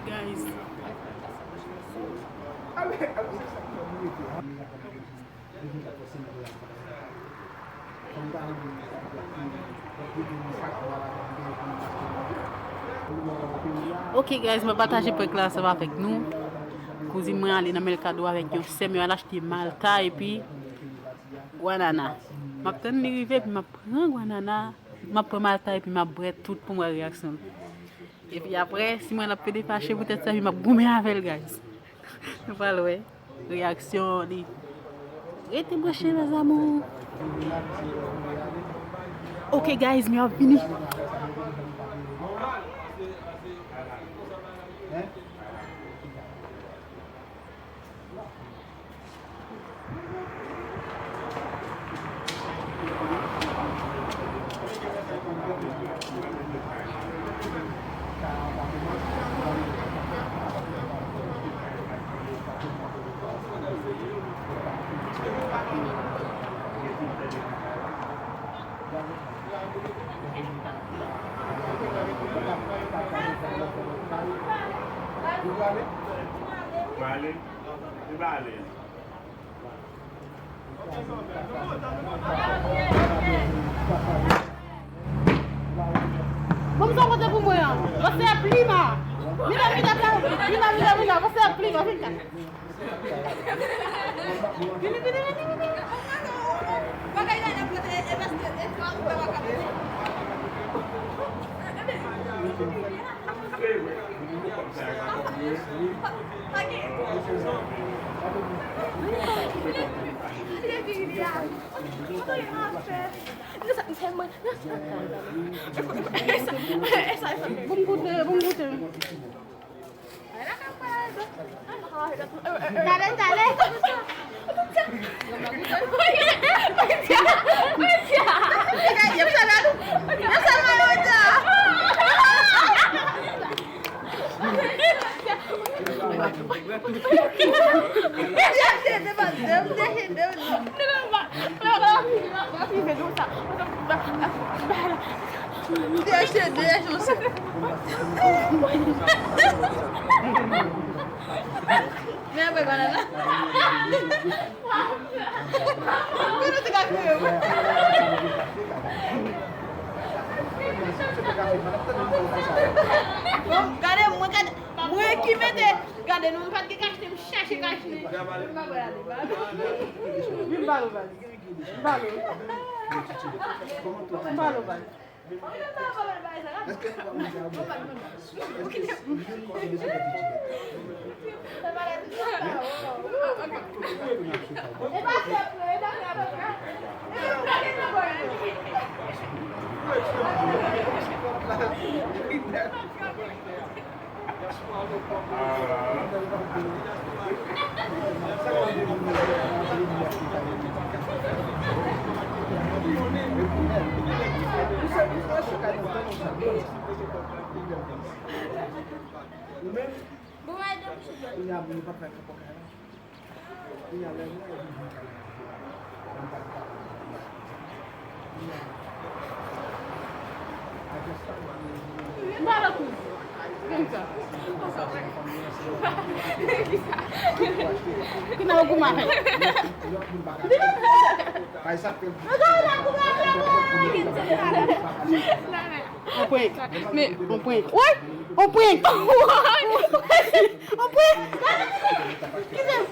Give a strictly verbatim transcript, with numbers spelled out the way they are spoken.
Guys. Ok guys, mwen pataje prank la ansanm avèk nou. Kouzin mwen ale nan Mercado avèk yon sè m, yo al achte malta epi gwanana. M ap tann li rive epi m ap pran gwanana, m ap pran malta epi m ap bwè tout pou m wè reyaksyon l. Epi apre, si mwen ap pede fache poutèt sa, epi m ap goumen avè l, guys. Nou pral wè reyaksyon li. Rete branche, mes amours. Ok, guys, m ap vini. Mwen ale. Li pa ale. Bon, m sa pote pou mwen an. Pase a plim a. Mira, mira, mira, mira, mira, pase a plim a, vin ka. Vini, vini, vini, vini. Bagay la, la pote, e paske, e twa, ou pa ka pote. Bon goute, bon goute. Dale, dale. Men apre banana. Kote te ka kriye, wi. Bon, gade, mwen gade, mwen ki mete, gade, nou, m pa t gen kachte, m chache kachte. M pa wè ale, ba. M ba l, ba. M ba l. M ba l, ba. Ki nan w goumen avè l? On prank. Men, on prank. Woy! On prank. On prank. Kite m.